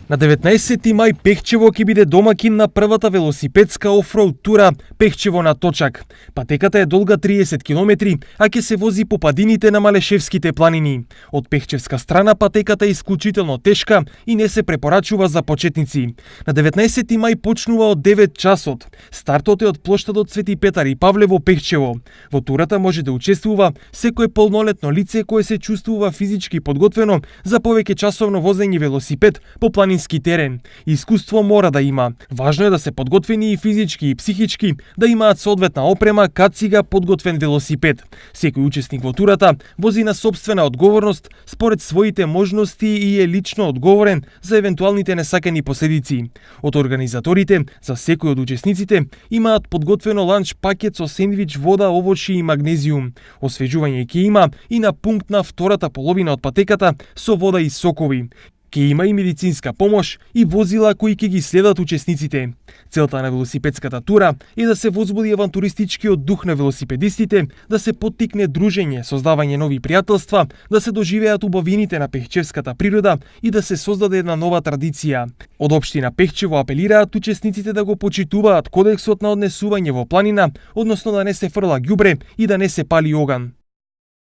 На 19 мај Пехчево ќе биде домакин на првата велосипедска офроуд тура Пехчево на Точак. Патеката е долга 30 километри, а ќе се вози по падините на Малешевските планини. Од пехчевска страна патеката е исклучително тешка и не се препорачува за почетници. На 19 мај почнува од 9 часот. Стартот е од плоштадот Свети Петар и Павле во Пехчево. Во турата може да учествува секое полнолетно лице кое се чувствува физички подготвено за повеќе часовно возење велосипед по планински терен. Искуство мора да има. Важно е да се подготвени и физички и психички, да имаат соодветна опрема, кацига, подготвен велосипед. Секој учесник во турата вози на сопствена одговорност според своите можности и е лично одговорен за евентуалните несакани последици. Од организаторите, за секој од учесниците имаат подготвено ланч пакет со сендвич, вода, овошје и магнезиум. Освежување ќе има и на пункт на втората половина од патеката со вода и сокови. Ке има и медицинска помош и возила кои ќе ги следат учесниците. Целта на велосипедската тура е да се возбуди авантуристичкиот дух на велосипедистите, да се поттикне дружење, создавање нови пријателства, да се доживеат убавините на пехчевската природа и да се создаде една нова традиција. Од општина Пехчево апелираат учесниците да го почитуваат кодексот на однесување во планина, односно да не се фрла ѓубре и да не се пали оган.